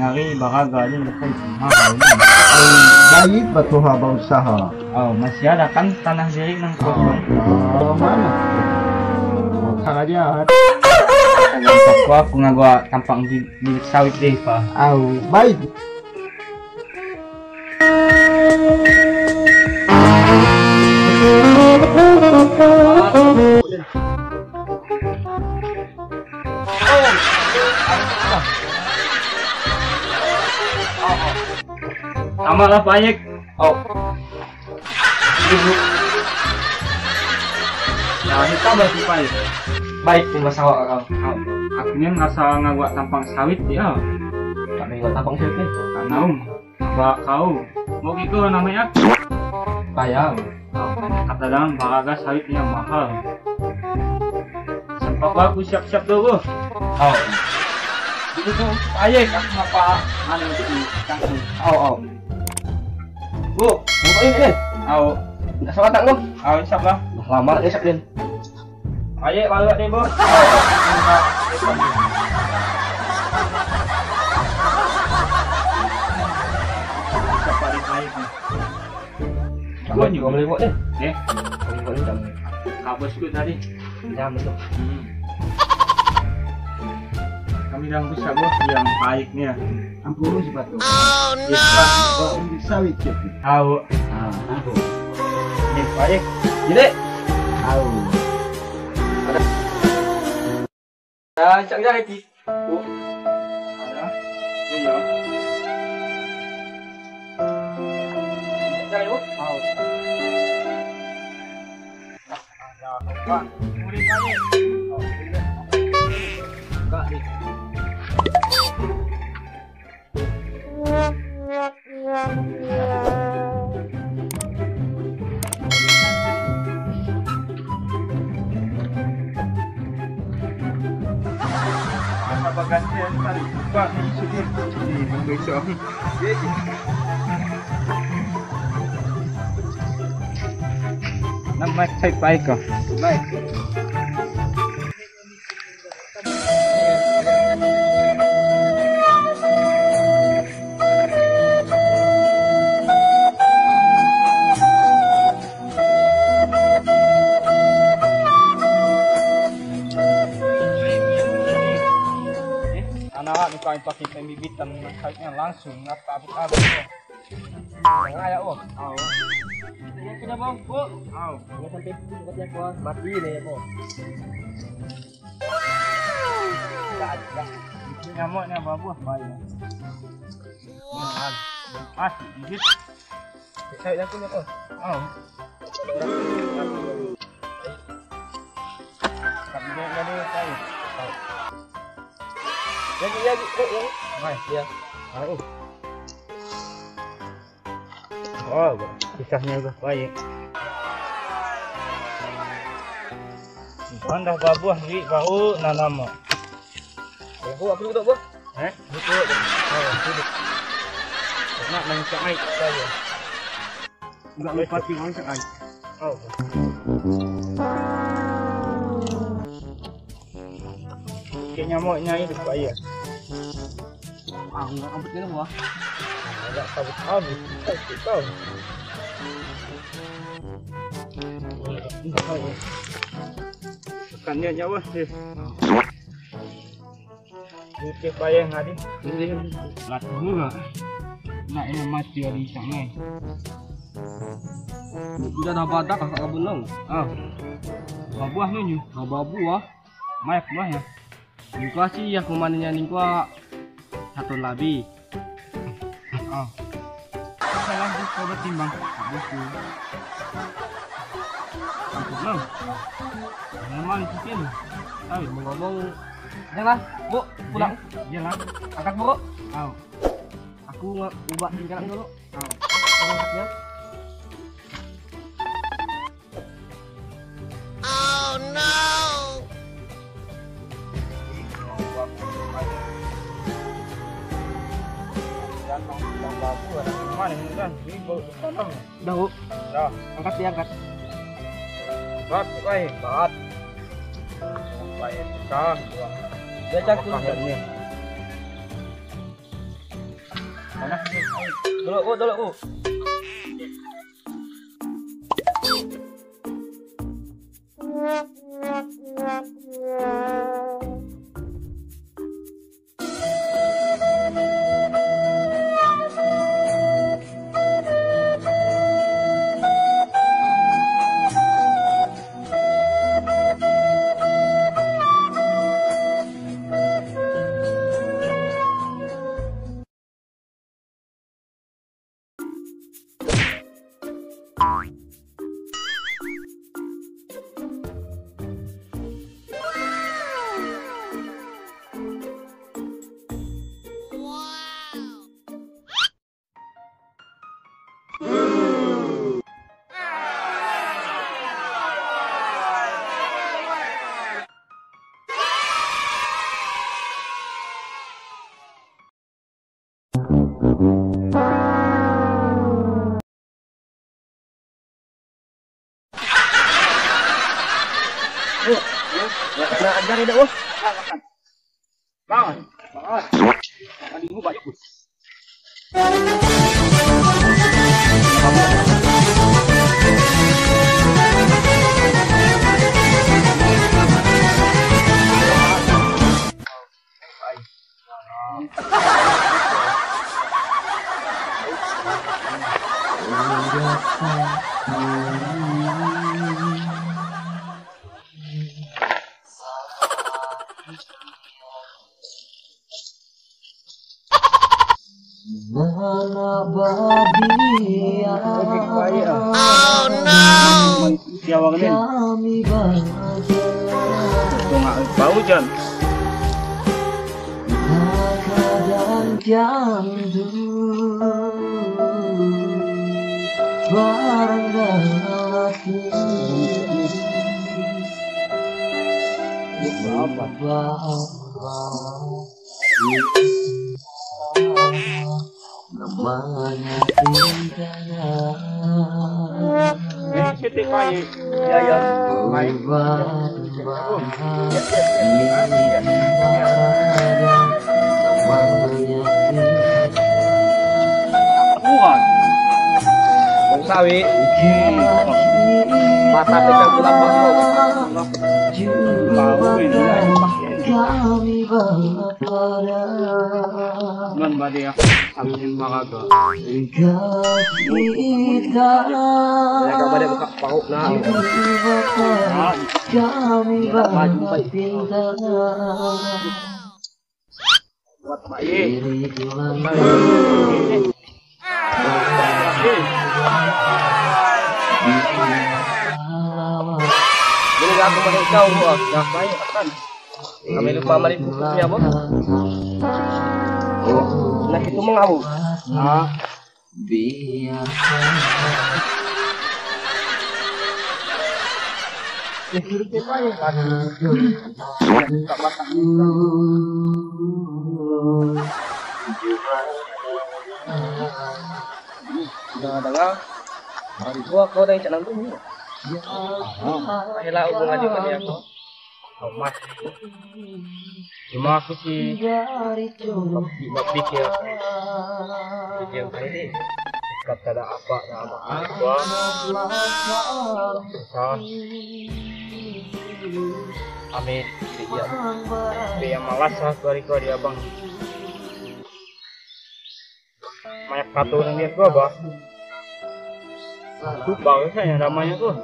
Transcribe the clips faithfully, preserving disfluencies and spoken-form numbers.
Hari baraga din dekat mahal ni. Au, baik batu ha bau usaha. Au, masih ada kan tanah diri nang kosong. Au, mana? Au, salah dia. Aku, aku ngagua tampang di, di sawit deh, Pa. Au, baik. Tamalah, Pak Yek. Oh. Nah, ini tambah si Pak Yek. Baik, terima kasih, Kak. Aku ni merasa ngagua tampang sawit, ya. Kami ngagua tampang sawit ni. Kak Naum. Ba kau, mau kiko namanya? Payah. Kata dalam baraga sawit yang mahal. Sempat aku siap-siap dulu. Au. Itu tuh, aye, aku ngapa? Mana itu? Au, au. Bu, buka ini, eh. Au. Nggak salah tak, Bu? Au, siap lah. Lama, eh, siap, Din. Aye, balik deh, Bos. Kau boleh buat ni? Eh? Kau boleh buat ni, tak boleh. Kau bosku tadi. Jangan betul. Hmm. Kami dah besar, Bos, yang baik ni, ya. Ampun, sepatu. Oh, no. Sepatu, Bos, sawit, cik. Au. Ah, ampun. Ni, baik. Jadi. Au. Ada. Ada, cak dia, Eti. Oh. Ada. Iya. Cak dia, oh. Ada, Bang. Boleh tanya. Oh, boleh. Enggak, ni. Nama cai pai ko. Baik. Anak ni pakai pakai pembibitan, langsung ngapa abis-abis. Tengah ya, oh. Oh. Ini punya bang, Bu. Oh. Ini sampai tempatnya, Bu. Mati deh, Bu. Enggak, enggak. Itu nyamuknya bagus, bahaya. Ah, gigit. Saya yang punya, Bu. Oh. Lagi, lagi, lagi. Mai. Ya. Au. Oh, kisahnya udah baik. Kan dah babuh, beri baru nanam. Ya, Bu, aku duduk, Bu. Eh? Duduk. Oh, duduk. Nak main cak air saja. Enggak lupa tinggal cak air. Oh. Kayaknya mau nyai tu, Pak, ya. Ah, enggak kabut kena, wah. Enggak kabut habis. Kau, kau. Bukannya nyawa sih. Putih payah ngadi. Ini lat murah. Nak ini mati hari sangai. Udah dah badak kakak kabun nang. Ah. Babuah nunyu. Ah, babuah. Mai pulang ya. Ningkua sih ya, kumaninya ningkua satu labi. Oh. Salah tu kau bertimbang. Habis tu. Belum. Memang mungkin. Tahu. Ngomong-ngomong, jangan, Bu, pulang. Jangan. Angkat, Bu. Oh. Aku nge-, ubah tingkah dulu. Oh. Angkat ya. Oh no. Dah, Bu. Dah, angkat, diangkat. Berat, baik. Berat. Baik, tahan, Bu. Dia cakap ni. Panas ni. Dolo, oh, dolo, oh. Oh, oh, nggak kena ajar ya, Dok, oh. Makan, makan. Makan. Makan dulu, Pak. Oh no! Siawang ni. Tunga bau jan. Apa? Eh, siti pai. Ya, ya. Pai. Bukan. Bong sawi. Mata pecah tulang bangkok. Bau ini. Man bade ya. Amin makaga. Ya, ka bade buka pauk na. Ah. Buat baik. Boleh aku pakai kau, ah. Dah baik, kan? Kami lupa mari tutupnya, Bos. Nah, itu mengau. Ah. Dengar-dengar, hari tua kau dah cakap nanti ni. Ayolah, hubung aja kali aku. Mas. Terima kasih. Mapikir. Pikir kali ni. Kata ada apa, ada apa. Apa? Susah. Amin. Dia. Dia malas satu hari kau dia, Bang. Banyak kartu yang dia gua, bah. Lupa saya namanya tuh.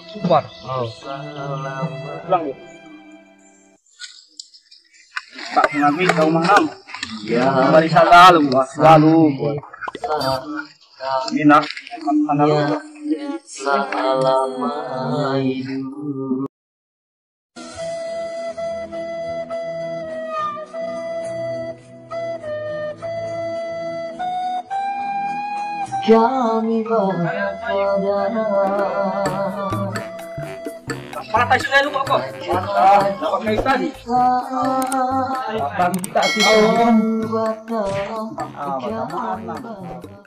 Super. Oh. Pulang dia. Tak sengaja tahu mahal. Ya. Kembali selalu, bah. Selalu. Ini nak. Mana lu? Salam hidup. Kami berpada. Patah sudah lu, Pak. Dapat kayu tadi. Bang, kita sih. Ah, Bang.